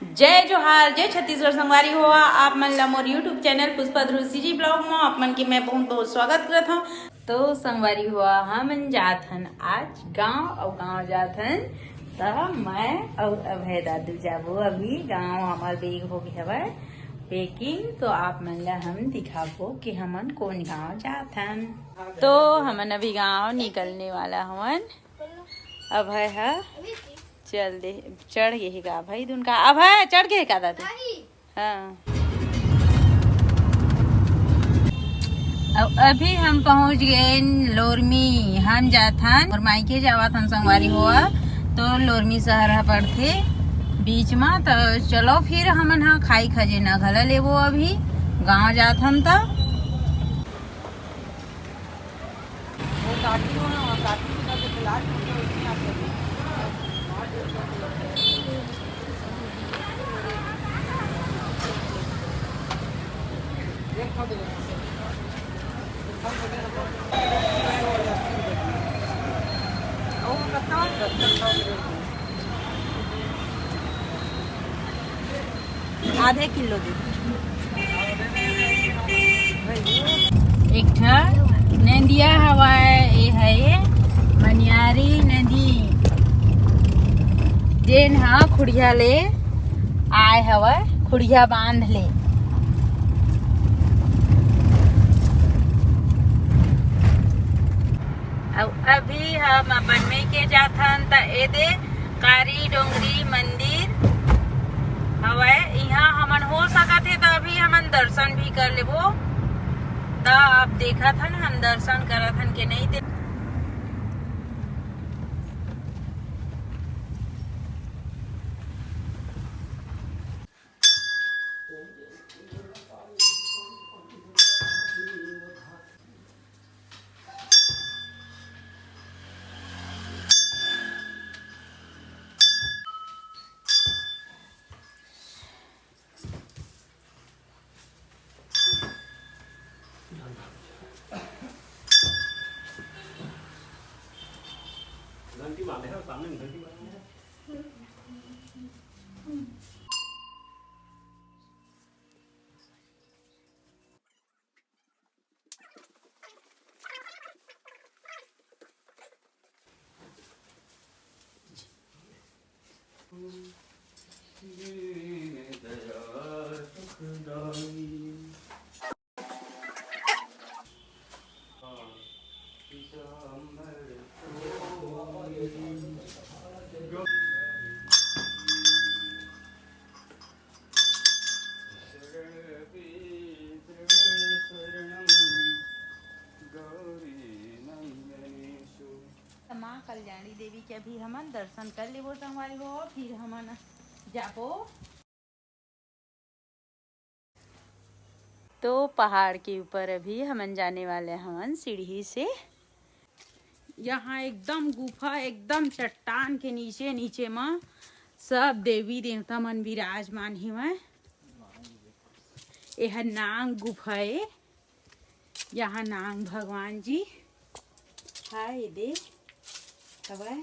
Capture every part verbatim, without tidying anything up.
जय जोहार, जय छत्तीसगढ़ संगवारी हो। आप मन ला मोर YouTube चैनल पुष्पा ध्रुव CG ब्लॉग म आप मन के मैं बहुत बहुत स्वागत करत हव। तो संगवारी हो, हमन जात हन आज गांव, अउ गांव जात हन त मैं अउ अभय दादू जाबो अभी गांव। हमर बैग हो गे हवय पैकिंग, तो आप मन ला हम दिखाबो कि हमन कोन गांव जात हन। तो हमन अभी गांव निकलने वाला हवन। अभय ह चल दे, चढ़ गे हे गा भाई दुन का। अभय चढ़ गे हे का दादू? हाँ। अब अभी हम पहुंच गए लोरमी। हम जात हन और मायके जावत हन संगवारी हो, तो लोरमी शहर ह पड़थे बीच म। तो चलो फिर हमन ह खाई खजेना घला लेबो, अभी गांव जात हन त। वो काकी हो ना, काकी के साथ लाल कुर्ता उसमें आप लोग। आधे किलो दे। एक ठा नंदिया हवय, ए है ये मनियारी नदी, जेन हा खुड़िया ले आए हवय, खुड़िया बांध ले। अउ अभी हम अपन में के जाथन, त ए दे कारी डोंगरी मंदिर हवय। इहाँ हमन हो सकत हे, त अभी हमन दर्शन भी कर लेबो। त आप देखत हन, हम दर्शन करत हन के नहीं, ते घंटी मारने हैं, सामने में घंटी मारने हैं। माँ कल्याणी देवी के अभी हमन दर्शन कर लेबो संगवारी हो, फिर हमन जाबो। तो पहाड़ के ऊपर अभी हमन जाने वाले हवन सीढ़ी से। यहाँ एकदम गुफा, एकदम चट्टान के नीचे, नीचे म सब देवी देवता मन विराजमान हेवय। एह नांग गुफा ए। यहाँ नांग भगवान जी हाय दे हवय।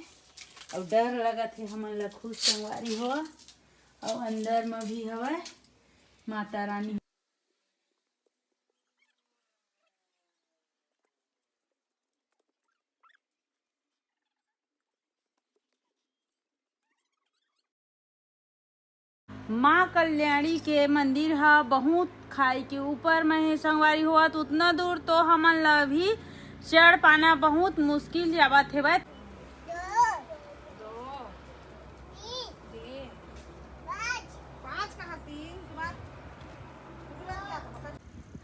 अउ डर लगत हे हमन ला खुद संगवारी हो। अउ अंदर म भी हवय माता रानी। माँ कल्याणी के मंदिर ह बहुत खाई के ऊपर में हे संगवारी हो, त उतना दूर तो हमन ला अभी चढ़ पाना बहुत मुश्किल जावत हेवय।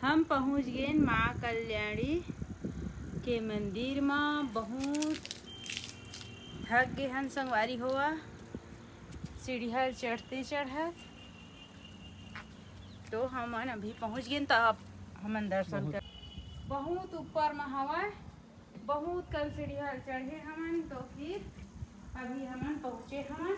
हम पहुँच गेन माँ कल्याणी के मंदिर म। बहुत थक गे हन संगवारी हो, सीढ़िया चढ़ते चढ़त। तो हमन अभी पहुँच गेन, त अब हमन दर्शन बहुत कर, बहुत ऊपर म हवय, बहुत कन सीढ़िया चढ़े हमन। तो फिर अभी हमन पहुँचे हवन।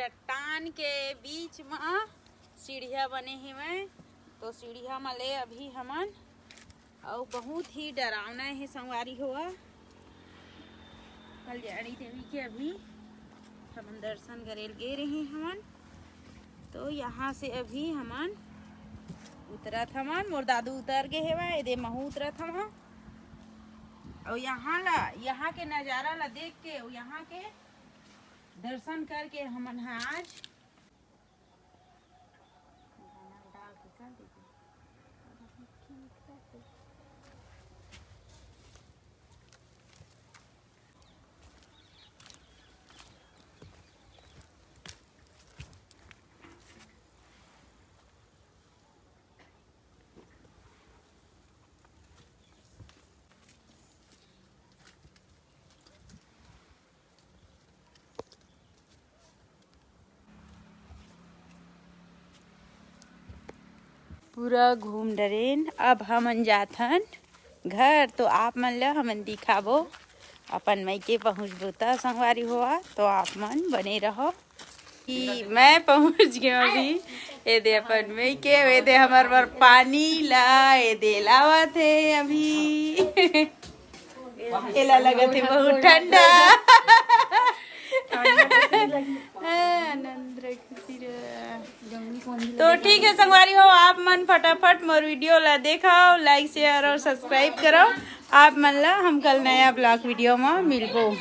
चट्टान के बीच म सीढ़िया बने हेवय, तो सीढ़िया म ले अभी हमन, अउ बहुत ही डरावना हे संगवारी हो, कल्याणी देवी के अभी हमन दर्शन करे ल गे रहे हमन। तो यहाँ से अभी हमन उतरत हमन, मोर दादू उतर गे हेवय, एदे महू उतरत हवं। अउ यहाँ ला, यहाँ के नजारा ला देख के, अउ यहाँ के दर्शन करके हमन ह आज पूरा घूम डरेन। अब हमन जाथन घर, तो आप मन ल हमन दिखाबो अपन मइके पहुँचबो त संगवारी हो, तो आप मन बने रहो कि मैं पहुँच गए अभी। ये दे अपन मइके, ये दे हमर बर पानी ला, ये दे लावत हे अभी। एला लगत हे बहुत ठंडा। हाँ, आनंद रख सिरा। तो ठीक है संगवारी हो, आप मन फटाफट मोर वीडियो ला देखो, लाइक, शेयर और सब्सक्राइब करो। आप मन ला हम कल नया ब्लॉग वीडियो में मिलबो।